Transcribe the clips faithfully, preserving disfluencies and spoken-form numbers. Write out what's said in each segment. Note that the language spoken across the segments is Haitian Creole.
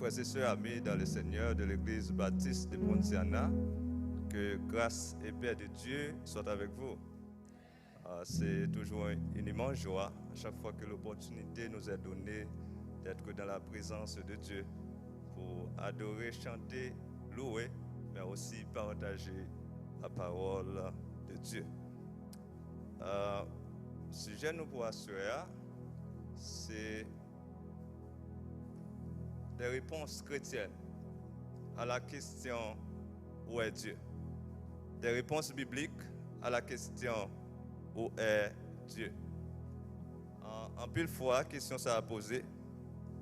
Frères et sœurs, amis dans le Seigneur de l'Église baptiste de Ponciana, que grâce et paix de Dieu soient avec vous. Euh, c'est toujours une immense joie à chaque fois que l'opportunité nous est donnée d'être dans la présence de Dieu pour adorer, chanter, louer, mais aussi partager la parole de Dieu. Euh, sijè nou pou aswè a, se des réponses chrétiennes à la question où est Dieu? Des réponses bibliques à la question où est Dieu? An, anpil fwa, kesyon sa a poze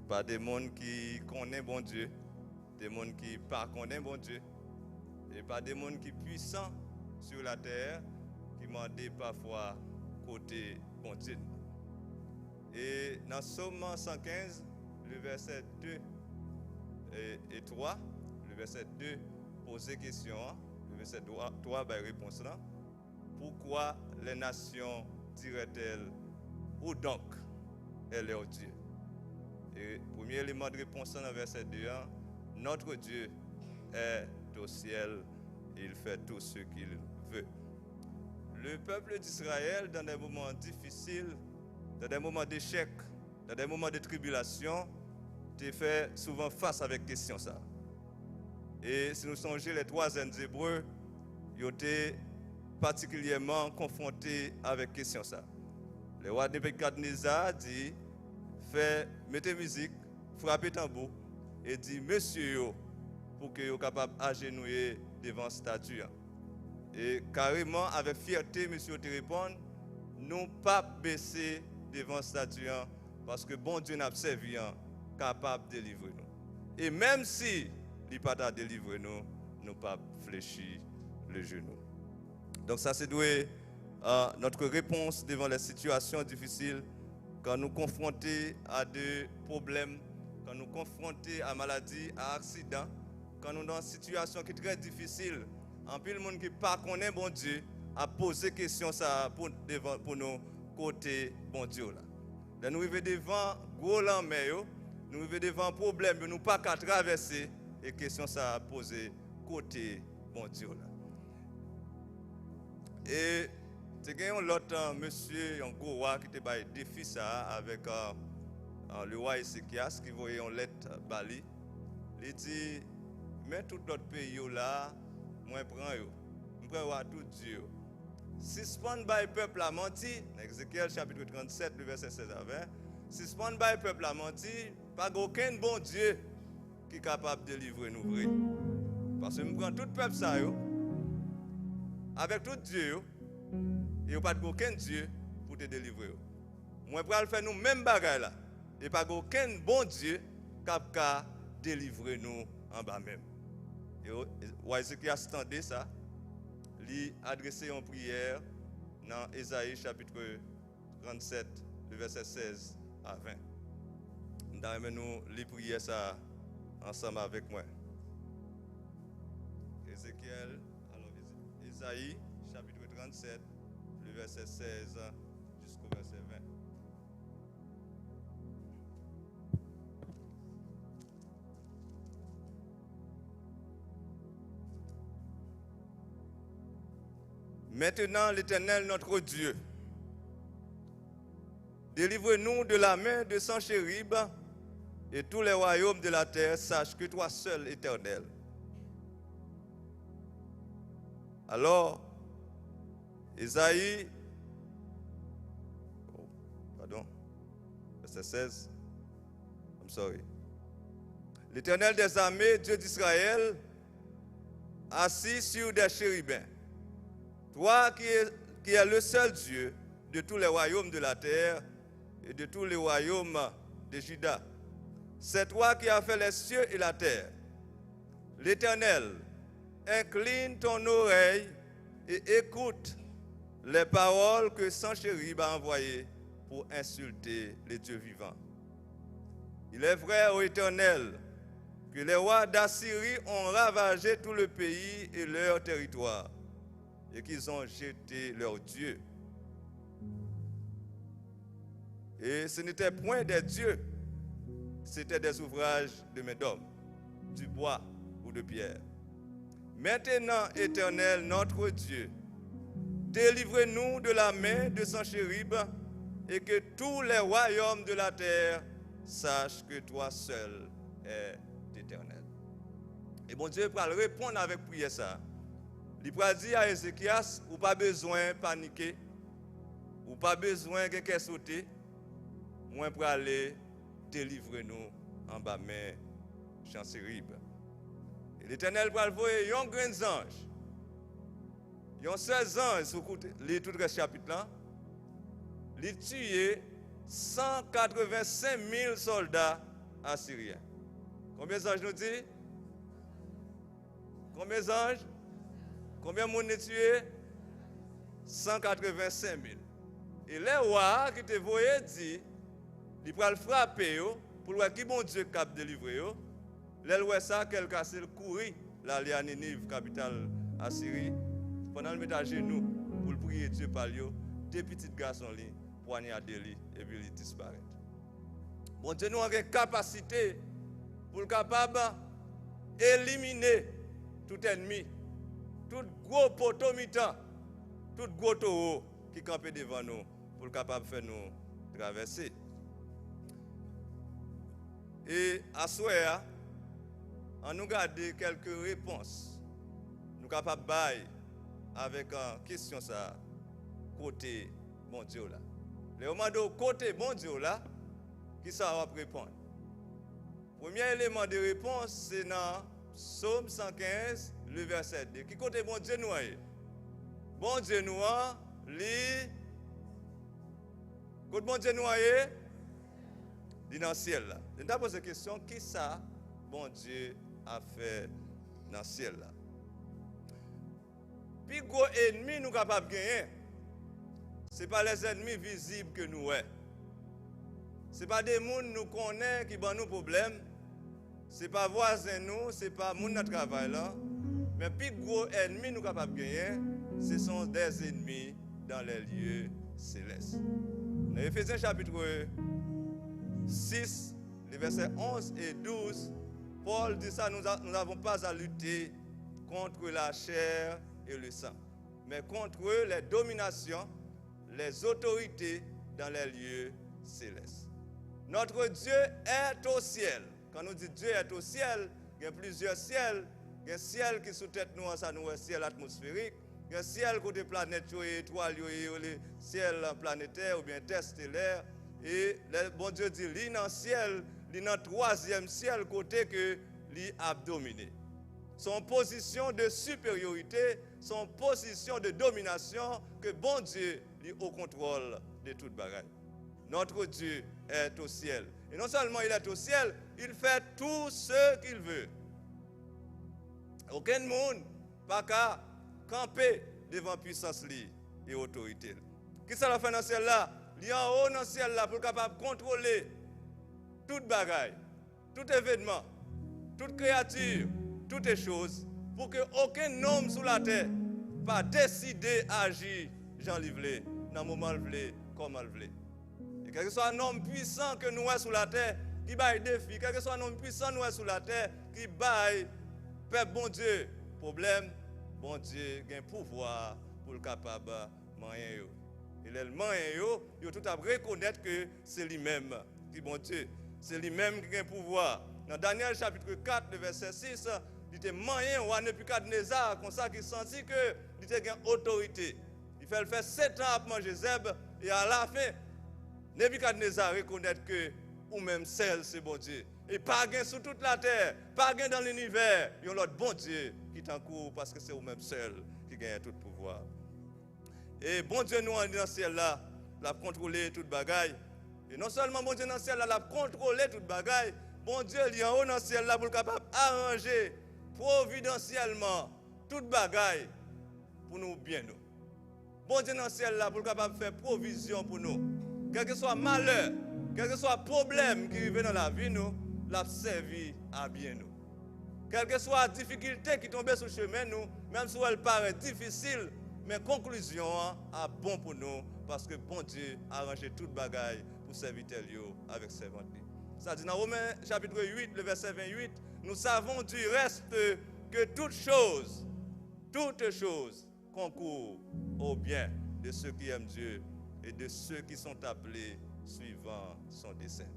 pa de moun ki konnen Bondye, de moun ki pa konnen Bondye, e pa de moun ki pwisan sur la terre, ki mande pafwa kote Bondye n. E nan Sòm san kenz, le vèsè de e, e twa, le vèsè de poze kesyon an, le vèsè twa bay repons lan. Pourquoi les nations diraient-elles, où donc est leur Dieu? E premye eleman de repons lan nan vèsè de an, notre Dieu est au ciel, il fait tout ce qu'il veut. Le peuple d'Israël, dans des moments difficiles, dans des moments d'échec, dans des moments de tribulation, te fè souvan fas avèk kesyon sa. E si nou sonje, les trois jeunes Hébreux, yo te patikilyèman konfwonte avèk kesyon sa. Le wa Nebikadneza di, fè, mete mizik, frape tanbou, e di mesye yo pou ke yo kapab ajenouye devan estati an. E kareman, avèk fyète, mesye yo te reponn, nou p ap bese devan estati an, paske Bondye n ap sèvi an kapab delivre nou. E menm si li pa ta delivre nou, nou p ap flechi le jenou. Donk sa se dwe, euh, notre réponse devant les situations difficiles, kan nou konfwonte a de pwoblèm, kan nou konfwonte a maladi, a aksidan, kan nou nan sitiyasyon ki trè difisil. Anpil moun ki pa konnen Bondye ap poze kesyon sa a pou, devan, pou nou, kote Bondye w la? Lè nou rive devan gwo lanmè yo, nou rive devan pwoblèm yo, nou pa ka travèse, e kesyon sa a poze, kote Bondye w la? E te gen yon lòt, uh, mesye, yon gwo wa ki te bay defi sa a avèk, uh, uh, le wa Ezekyas ki voye yon lèt ba li. Li di, men tout lòt peyi yo la, mwen pran yo. M pran yo a tout dye yo. Sispann bay pèp la manti, nan Ezekyèl chapit trannsèt, le vèsè sèz a ven, sispann bay pèp la manti, pa gen okenn Bondye ki kapab delivre nou vre. Paske m pran tout pèp sa yo, avèk tout dye yo, e yo pa t gen okenn dye pou te delivre yo. Mwen pral fè nou menm bagay la, e pa gen okenn Bondye k ap ka delivre nou anba men m. E w-, wa Ezekyas tande sa, li adrese yon priyè nan Ezayi chapit trannsèt, le vèsè sèz a ven. M ta renmen nou li priyè sa a ansanm avèk mwen. Ezekyèl, alò, Eze-, Ezayi, chapit trannsèt, le vèsè sèz jisko vèsè ven. Maintenant, l'Éternel notre Dieu, délivre-nous de la main de Sanchérib, et tous les royaumes de la terre sachent que toi seul, Éternel. Alors, Ezayi, oh, pardon, vèsè sèz, I'm sorry. L'Éternel des armées, Dieu d'Israël, assis sur des chérubins. Toi qui es, qui es le seul Dieu de tous les royaumes de la terre et de tous les royaumes de Juda. C'est toi qui as fait les cieux et la terre. L'Éternel, incline ton oreille et écoute les paroles que Sanchérib a envoyées pour insulter le Dieu vivant. Il est vrai, ô Éternel, que les rois d'Assyrie ont ravagé tout le pays et leur territoire, et qu'ils ont jeté leurs dieux. Et ce n'étaient point des dieux, C'étaient des ouvrages de main d'homme, du bois ou de pierre. Maintenant, Éternel, notre Dieu, délivre-nous de la main de Sanchérib, et que tous les royaumes de la terre sachent que toi seul es éternel. E Bondye pral reponn avèk priyè sa a. Li pral di a Ezekyas, ou pa bezwen panike, ou pa bezwen gen kè sote, mwen prale delivre nou anba men Sanchérib. E Letènèl pral voye yon grenn zanj, yon sèl zanj, si w koute, li tout rès chapit lan, li tiye san katrevensenk mil sòlda asiryen. Konbyen zanj nou di? Konbyen zanj? Konbyen moun li tiye? San katrevensenk mil. E lè wa a ki te voye di li pral frape yo pou l wè ki Bondye k ap delivre yo, lè l wè sa, kè l kase, l kouri l ale a Niniv, kapital Asiri. Pandan l met ajenou pou l priye Dye pa l yo, de pitit gason li pwanyade li epi li disparèt. Bondye nou an gen kapasite pou l kapab elimine tout ènmi, tout gwo poto mitan, tout gwo towo ki kanpe devan nou, pou l kapab fè nou travèse. E aswè a, ann nou gade kèlke repons nou kapab bay avèk, ah, kesyon sa a, kote Bondye w la? Lè yo mande w kote Bondye w la, kisa w ap reponn? Premye eleman de repons, se nan Sòm san kenz, le vèsè de. Ki kote Bondye nou an ye? Bondye nou an, li, kot Bondye nou an ye? Li nan syèl la. Li ta poze kesyon, kisa Bondye ap fè nan syèl la? Pi gwo ènmi nou kapab genyen, se pa lèzènmi vizib ke nou wè. Se pa de moun nou konnen ki ban nou pwoblèm. Se pa vwazen nou, se pa moun nan travay lan. Men pi gwo ènmi nou kapab genyen, ce sont des ennemis dans les lieux célestes. Nan Efezyen chapit sis, le vèsè onz e douz, Pòl di sa, nous a-, nous n'avons pas à lutter contre la chair et le sang, mais contre les dominations, les autorités dans les lieux célestes. Notre Dieu est au ciel. Kan nou di Dieu est au ciel, gen plizyè syèl. Gen syèl ki sou tèt nou an, sa nou wè, syèl atmosferik. Gen syèl kote planèt yo ye, etwal yo ye, yo rele syèl planetè oubyen entèstelè. E lè Bondye di li nan syèl, li nan twazyèm syèl kote ke li ap domine. Se yon pozisyon de siperyorite, se yon pozisyon de dominasyon ke Bondye li o kontwòl de tout bagay. Notre Dieu est au ciel. Et non seulement il est au ciel, il fait tout ce qu'il veut. Okenn moun pa ka kanpe devan pwisans li e otorite l. Kisa l ap fè nan syèl la? Li anwo nan syèl la pou l kapab kontwole tout bagay, tout evènman, tout kreyati, toutes choses, pou ke okenn nonm sou latè pa deside aji jan li vle, nan moman l vle, kòman l vle. E kèlkeswa nonm pwisan ke nou wè sou latè ki bay defi, kèlkeswa nonm pwisan nou wè sou latè ki bay pèp Bondye pwoblèm, Bondye gen pouvwa pou l kapab manyen yo. E lè l manyen yo, yo tout ap rekonèt ke se li menm ki Bondye. Se li menm ki gen pouvwa. Nan Danyèl chapit kat, le vèsè sis, li te manyen wa Nebikadneza konsa ki santi ke li te gen otorite. Li fè l fè sèt an ap manje zèb, e alafen, Nebikadneza rekonèt ke ou menm sèl se Bondye. E pa gen sou tout latè, pa gen dan linivè, yon lòt Bondye ki tankou w, paske se ou menm sèl ki genyen tout pouvwa. E Bondye nou an nan syèl la, l ap kontwole tout bagay. E non sèlman Bondye nan syèl la, l ap kontwole tout bagay, Bondye li anwo nan syèl la pou l kapab aranje pwovidansyèlman tout bagay pou nou byen nou. Bondye nan syèl la pou l kapab fè pwovizyon pou nou. Kèlkeswa malè, kèlkeswa pwoblèm ki rive nan lavi nou, l ap sèvi a byen nou. Kèlkeswa difikilte ki tonbe sou chemen nou, menm si w wè l parèt difisil, men konklizyon an ap bon pou nou, paske Bondye aranje tout bagay pou sèvitè l yo avèk sèvant li. Sa di nan Women chapit uit, le vèsè vennuit, nous savons du reste que toutes choses, toutes choses concourent au bien de ceux qui aiment Dieu et de ceux qui sont appelés suivant son dessein.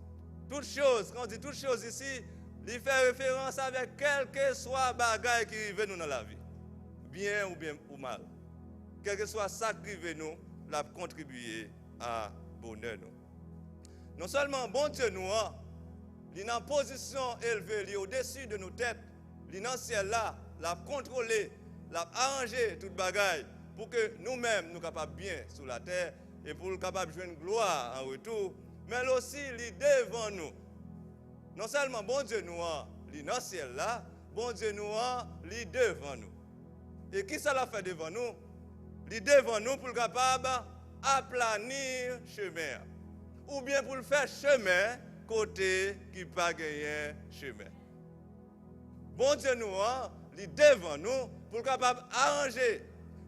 Toutes choses, kan w di toutes choses isi, li fè referans avèk kèlkeswa bagay ki rive nou nan lavi, byen oubyen ou mal. Kèlkeswa sa k rive nou, l ap kontribiye a bonè nou. Non sèlman Bondye nou an, li nan pozisyon elve, li odesi de nou tèt, li nan syèl la, l ap kontwole, l ap aranje tout bagay pou ke nou menm nou kapab byen sou latè e pou l kapab jwenn glwa an retou, men l osi li devan nou. Non sèlman Bondye nou an, li nan syèl la, Bondye nou an, li devan nou. E kisa l ap fè devan nou? Li devan nou pou l kapab aplani chemen an, oubyen pou l fè chemen kote ki pa genyen chemen. Bondye nou an, li devan nou pou l kapab aranje,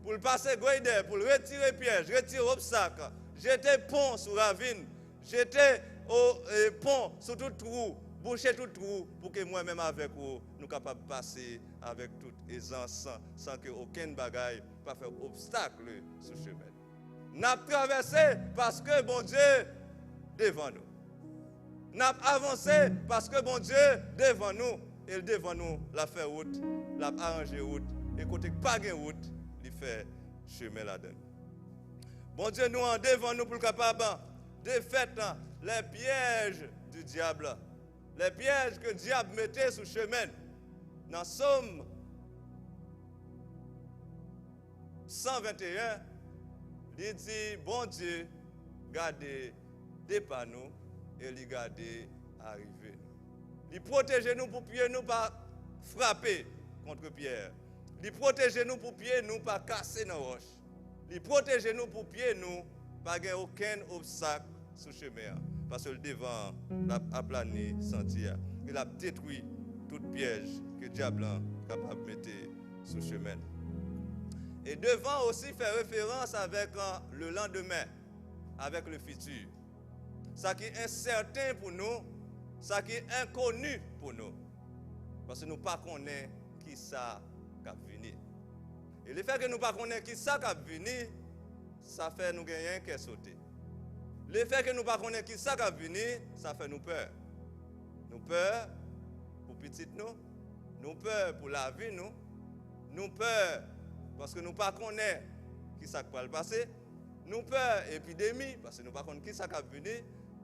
pou l pase greydè, pou l retire pyèj, retire obstak, jete pon sou ravin, jete o, e, pon sou tout twou, bouche tout twou, pou ke mwen menm avèk ou, nou kapab pase avèk tout ezans, san, san ke okenn bagay pa fè obstak sou chemen. N ap travèse paske Bondye devan nou. N ap avanse paske Bondye devan nou. E l devan nou, l ap fè wout, l ap aranje wout. E kote k pa gen wout, li fè chemen ladan l. Bondye nou an devan nou pou l kapab defèt les pièges du diable, les pièges ke dyab mete sou chemen. Nan Sòm san venteyen, li di, Bondye gade depa nou e li gade arive nou. Li pwoteje nou pou pye nou pa frape kont pyè. Li pwoteje nou pou pye nou pa kase nan wòch. Li pwoteje nou pou pye nou pa gen okenn obstak sou chemen an. Paske l devan an, l ap aplani santye a. E l ap detwi tout pyèj ke dyab lan kapab mete sou chemen l. E devan osi fè referans avèk, euh, le lendemain, avèk le futur. Sa ki ensèten pou nou, sa ki enkoni pou nou. Paske nou pa konnen kisa k ap vini. E lefètke nou pa konnen kisa k ap vini, sa fè nou genyen kè sote. Lefètke nou pa konnen kisa k ap vini, sa fè nou pè. Nou pè pou pitit nou, nou pè pou lavi nou, nou pè paske nou pa konnen kisa k pral pase, nou pè epidemi, paske nou pa konn kisa k ap vini,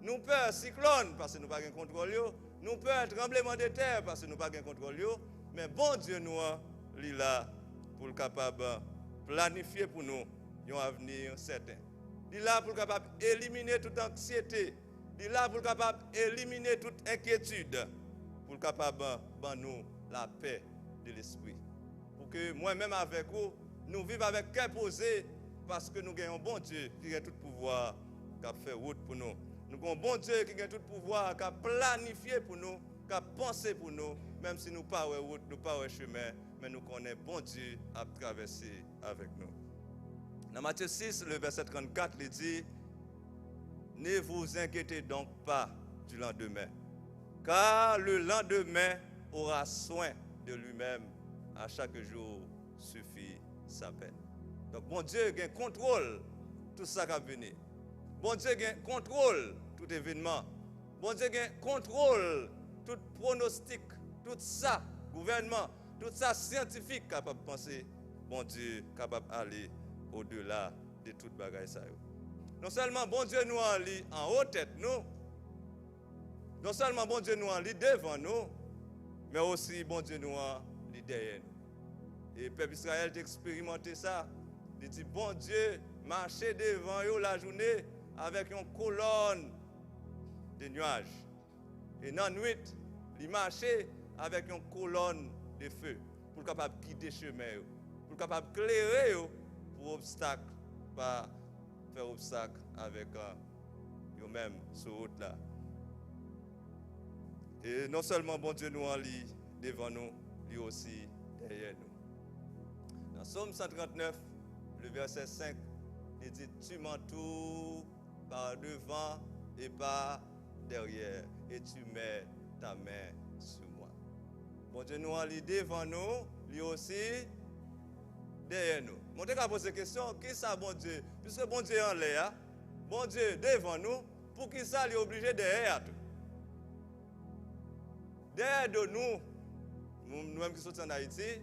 nou pè siklòn, paske nou pa gen kontwòl yo, nou pè tranblemanntè, paske nou pa gen kontwòl yo, men Bondye nou an, li la pou l kapab planifye pou nou yon avni sèten. Li la pou l kapab elimine tout anksyete. Li la pou l kapab elimine tout enkyetid, pou l kapab ban nou lapè de lespri. Pou ke mwen menm avèk ou, nou viv avèk kè poze, paske nou gen yon Bondye ki gen tout pouvwa, k ap fè wout pou nou. Nou gen yon Bondye ki gen tout pouvwa, k ap planifye pou nou, k ap panse pou nou, menm si nou pa wè wout, nou pa wè chemen, men nou konnen Bondye ap travèse avèk nou. Nan Matye sis, le vèsè trannkat, li di, Ne vous inquiétez donc pas du lendemain, car le lendemain aura soin de lui-même. À chaque jour suffit sa peine. Donk, Bondye gen kontwòl tout sa k ap vini. Bondye gen kontwòl tout evènman. Bondye gen kontwòl tout pwonostik, tout sa gouvènman, tout sa syantifik kapab panse. Bondye kapab ale odela de tout bagay sa yo. Non sèlman Bondye nou an, li anwo tèt nou, non sèlman Bondye nou an, li devan nou, men osi Bondye nou an, li dèyè nou. E pèp Izrayèl te eksperimante sa. Li di, Bondye mache devan yo lajounen avèk yon kolòn de nyaj. E nan nwit, li mache avèk yon kolòn de fe pou l kapab gide chemen yo, pou l kapab klere yo, pou obstak pa fè obstak avèk, a, yo menm sou wout la. E non sèlman Bondye nou an, li devan nou, li osi dèyè nou. Nan Sòm san trannèf, le vèsè senk, li di, Tu m'entoures par devant et par derrière, et tu mets ta main sur moi. Bondye nou an, li devan nou, li osi dèyè nou. Mwen te ka poze kesyon, kisa Bondye, piske Bondye anlè a, Bondye devan nou, poukisa li oblije dèyè a tou? Dèyè do nou, nou, nou menm ki soti ann Ayiti,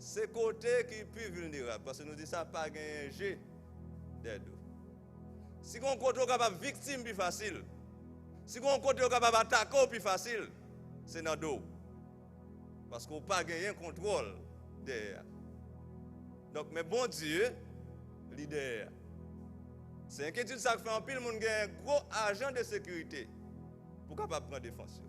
se kote ki pi vilnerab, paske nou di sa pa genyen je dèyè do. Si gen yon kote w kapab viktim pi fasil, si gen yon kote yo kapab atake w pi fasil, se nan do w. Paske w pa genyen kontwòl dèyè a. Donk, men Bondye, li dèyè a. Se enkyetid sa k fè anpil moun gen gwo ajan de sekirite pou kapab pran defans yo.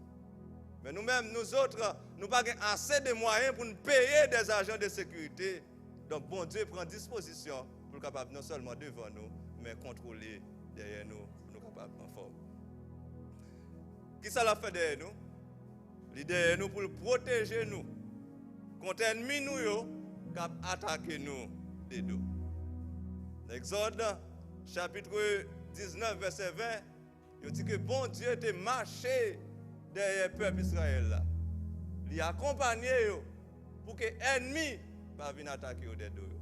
Men nou menm, nou zòt, nou pa gen ase de mwayen pou n peye des agents de sécurité. Donk, Bondye pran dispozisyon pou l kapab non sèlman devan nou, men kontwole dèyè nou, pou nou kapab anfòm. Kisa l ap fè dèyè nou? Li dèyè nou pou l pwoteje nou kont ènmi nou yo k ap atake nou de do. Nan Egzòd, chapit diznèf, vèsè ven, yo di ke Bondye te mache dèyè pèp Izrayèl la. Li akonpanye yo pou ke ènmi pa vin atake yo dèyè do yo.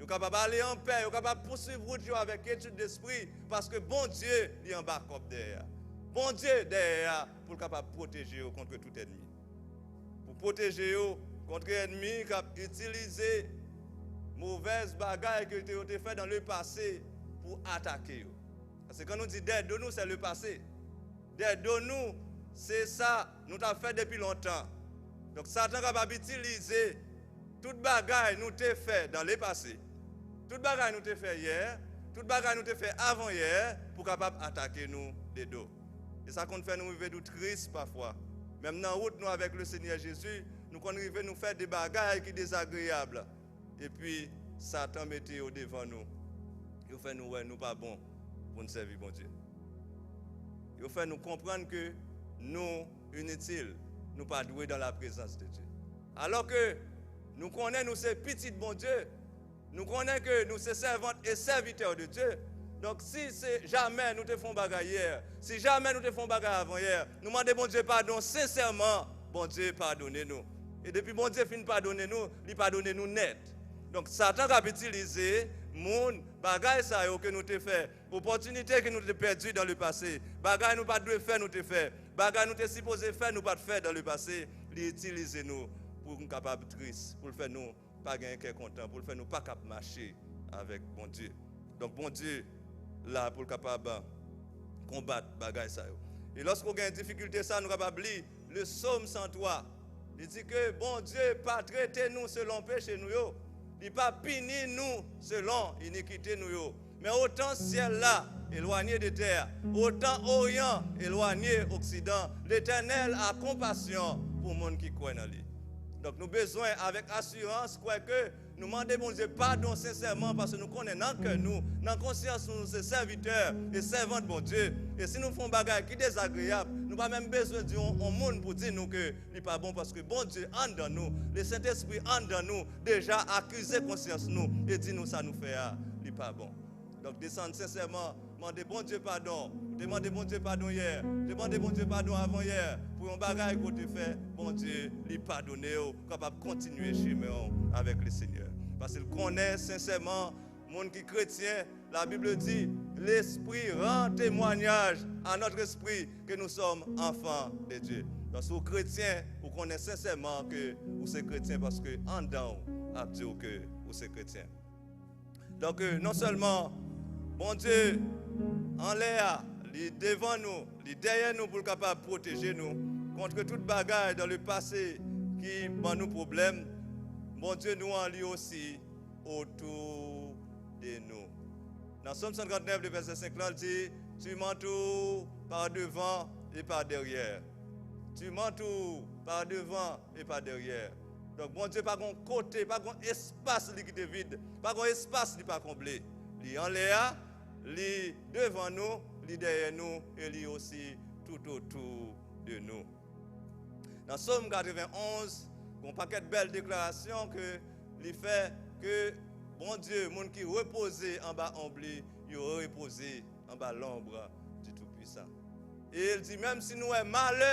Yo kapab ale anpè, yo kapab pouswiv wout yo avèk etid lespri, paske Bondye, li anba kòb dèyè a. Bondye dèyè a pou l kapab pwoteje yo kont tout ènmi. Pou pwoteje yo kont ènmi k ap itilize movèz bagay ke te, yo te fè dans le passé pou atake yo. Paske kan nou di dèyè do nou, se le passé. Dèyè do nou, se sa nou t ap fè depi lontan. Donk, Satan kapab itilize tout bagay nou te fè dans le passé, tout bagay nou te fè yè, tout bagay nou te fè avan yè, pou kapab atake nou de do. E sa konn fè nou rive nou tris pafwa. Menm nan wout nou avèk le Senyè Jezi, nou konn rive nou fè de bagay ki dezagreyab. Epi, Satan mete yo devan nou. Yo fè nou wè nou pa bon pou n sèvi Bondye. Yo fè nou konprann ke nou initil, nou pa dwe dans la présence de Dieu. Alò ke nou konnen nou se pitit Bondye, nou konnen ke nou se sèvant e sèvitè de Dye. Donk, si se jamè nou te fè yon bagay yè, si jamè nou te fè yon bagay avan yè, nou mande Bondye padon sensèman, Bondye padone nou. E depi Bondye fin padone nou, li padone nou nèt. Donk, Satan k ap itilize moun, bagay sa yo ke nou te fè, opòtinite ke nou te pèdi dans le passé, bagay nou pa t dwe fè, nou te fè, bagay nou te sipoze fè, nou pa t fè dans le passé, li itilize nou pou n kapab tris, pou l fè nou pa gen kè kontan, pou l fè nou pa kab mache avèk Bondye. Donk, Bondye la pou l kapab konbat bagay sa yo. E lòske w gen difikilte sa, nou kapab li le Sòm san twa. Li di ke Bondye pa trete nou selon peche nou yo. Li pa pini nou selon inikite nou yo. Men otan syèl la elwanye de tè, otan oryan elwanye oksidan, Letènèl a konpasyon pou moun ki kwè nan li. Donk, nou bezwen, avèk asirans, kwè ke nou mande Bondye padon sensèman, paske nou konnen nan kè nou, nan konsyans nou, nou se sèvitè e sèvant Bondye. E si nou fè yon bagay ki dezagreyab, nou pa menm bezwen di yon, yon moun pou di nou ke li pa bon, paske Bondye anndan nou, Lesentespri anndan nou, deja akize konsyans nou e di nou sa nou fè a, li pa bon. Donk, desann sensèman, mande Bondye padon. Ou te mande Bondye padon yè, ou te mande Bondye padon avan yè, pou yon bagay ke w te fè, Bondye, li padone w, ou kapab kontinye chemen w avèk le Senyè. Paske l konnen sensèman, moun ki kretyen, la Bible di, Lespri ran temwanyaj a nòt espri ke nou sòm anfan de Dye. Donk, si w kretyen, ou konnen sensèman ke ou se kretyen, paske anndan w ap di w ke ou se kretyen. Donk, euh, non sèlman Bondye anlè a, li devan nou, li dèyè nou pou l kapab pwoteje nou kont tout bagay dans le passé ki ban nou pwoblèm, Bondye nou an, li osi otou de nou. Nan Sòm san trannèf, le vèsè senk lan, l di, Tu m'entoures par devant et par derrière. Tu m'entoures par devant et pa dèyè. Donk, Bondye pa gon kote, pa gon espas li kite vid, pa gon espas li pa konble. Li anlè a, li devan nou, li dèyè nou, e li osi toutotou de nou. Nan Sòm katrevenn onz, gon pakèt bèl deklarasyon ke li fè ke Bondye, moun ki repoze anba onb li, yo repoze anba lonb du Tout-Puissant. E l di, menm si nou wè malè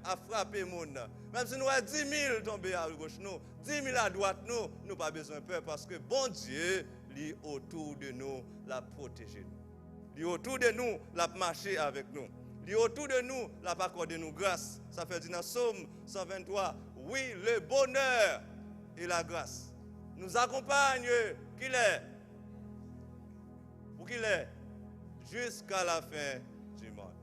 ap frape moun, menm si nou wè dimil tonbe a goch nou, dimil adwat nou, nou pa bezwen pè, paske Bondye, li otou de nou, l ap pwoteje nou. Li otou de nou, l ap mache avèk nou. Li otou de nou, l ap akòde nou gras. Sa fè di nan Sòm san venntwa, oui, le bonheur et la grâce nous accompagnent, kilè? Pou kilè? Jusqu'à la fin du monde.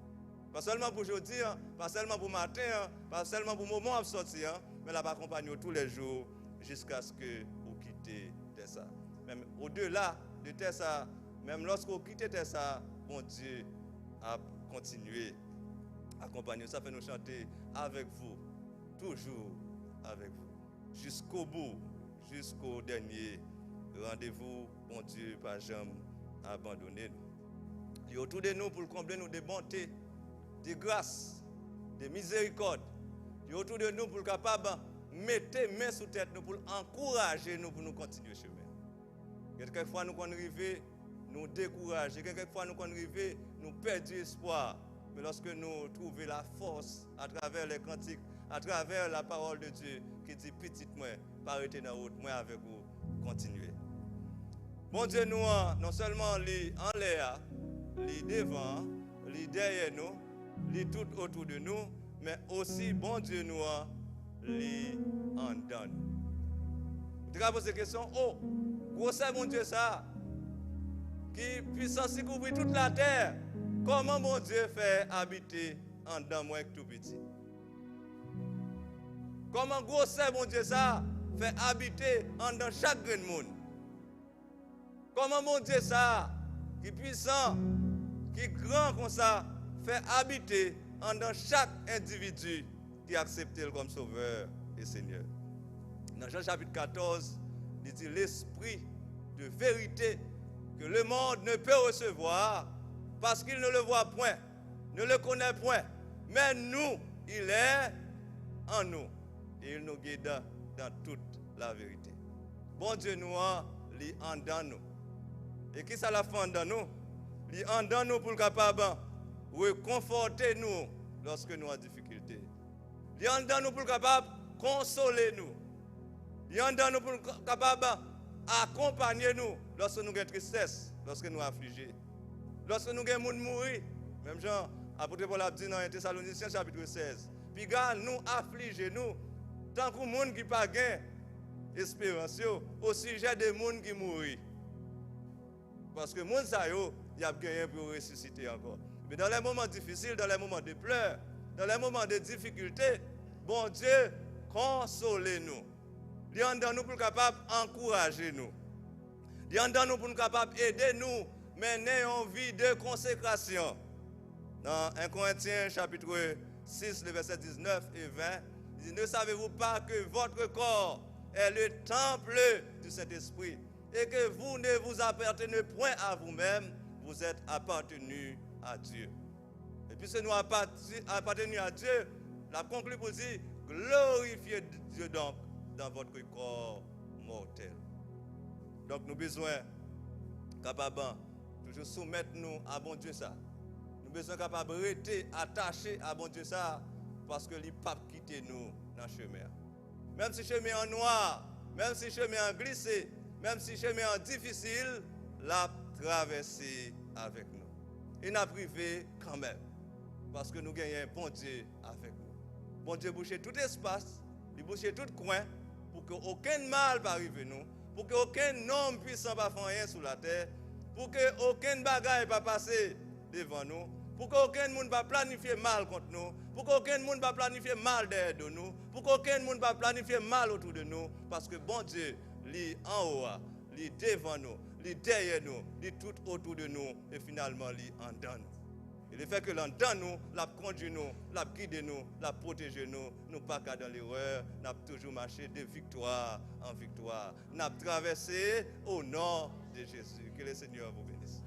Pa sèlman pou jodi an, pa sèlman pou maten an, pa sèlman pou moman w ap sòti an, men l ap akonpanye w toulèjou jiskaske ou kite tè sa. Men odela de tè sa, menm lòske w kite tè sa, Bondye ap kontinye akonpanye w. Sa fè nou chante, avec vous, toujours avec vous. Jusqu'au bout, jusqu'au dernier rendez-vous, Bondye pa janm abandone nou. Li otou de nou pou l konble nou de bonte, de gras, de mizerikòd. Li otou de nou pou l kapab mete men sou tèt nou, pou l ankouraje nou pou nou kontinye chemen. Gen kèk fwa nou konn rive, nou dekouraje. Gen kèk fwa nou konn rive, nou pèdi espwa. Men lòske nou twouve lafòs atravè les cantiques, atravè la parole de Dieu, ki di, pitit mwen, pa rete nan wout, mwen avèk ou, kontinye. Bondye nou an, non sèlman li anlè a, li devan an, li dèyè nou, li tout otou de nou, men osi Bondye nou an, li anndan nou. Ou te ka poze kesyon, o, gwosè Bondye sa a, ki pwisans li kouvri tout latè, kòman Bondye fè abite anndan mwen k tou piti? Kòman gwosè Bondye sa a fè abite anndan chak grenn moun? Kòman Bondye sa a, ki pwisan, ki gran konsa, fè abite anndan chak endividi ki aksepte l kòm Sovè e Senyè? Nan Jan chapit katòz, li di, l'Esprit de vérité que le monde ne peut recevoir parce qu'il ne le voit point, ne le connaît point. Mais nous, il est en nous et il nous guide dans toute la vérité. Bondye nou an, li anndan nou. E kisa l ap fè anndan nou? Li anndan nou pou l kapab rekonfòte nou lòske nou an difikilte. Li anndan nou pou l kapab konsole nou. Li anndan nou pou l ka-, kapab akonpanye nou lòske nou gen tristès, lòske nou aflije, lòske nou gen moun mouri. Menm jan apot Pòl ap di nan en Tesalonisyen chapit sèz, piga nou aflije nou tankou moun ki pa gen esperans yo osijè de moun ki mouri. Paske moun sa yo, y ap genyen pou yo resisite ankò. Men dans les moments difficiles, dans les moments de pleurs, dans les moments de difficulté, Bondye konsole nou. Li anndan nou pou l kapab ankouraje nou. Li anndan nou pou l kapab ede nou mennen yon vi de konsekrasyon. Dans un Corinthiens chapitre six, le verset dix-neuf et vingt, il dit, ne savez-vous pas que votre corps est le temple du Saint-Esprit et que vous ne vous appartenez point à vous-même, vous êtes appartenu à Dieu? Et puisque nous apparti-, appartenons à Dieu, la konkli pou di, glorifiez Dieu donc dans votre corps mortel. Donk nou bezwen kapab toujou soumèt nou a Bondye sa. Nou bezwen kapab rete atache a Bondye sa, paske li p ap kite nou nan chemen an. Menm si chemen an nwa, menm si chemen an glise, menm si chemen an difisil, l ap travèse avèk nou. E n ap rive kanmenm, paske nou genyen Bondye avèk nou. Bondye bouche tout espas, li bouche tout kwen, pou ke okenn mal pa rive nou, pou ke okenn nonm pwisan pa fè anyen sou latè, pou ke okenn bagay pa pase devan nou, pou ke okenn moun pa planifye mal kont nou, pou ke okenn moun pa planifye mal dèyè do nou, pou ke okenn moun pa planifye mal otou de nou, paske Bondye, li anwo a, li devan nou, li dèyè nou, li tout otou de nou, e finalman, li anndan nou. E lefètke l anndan nou, l ap kondui nou, l ap gide nou, l ap pwoteje nou, nou pa ka dan lerè, n ap toujou mache de viktwa an viktwa. N ap travèse au nom de Jésus. Que le Seigneur vous bénisse.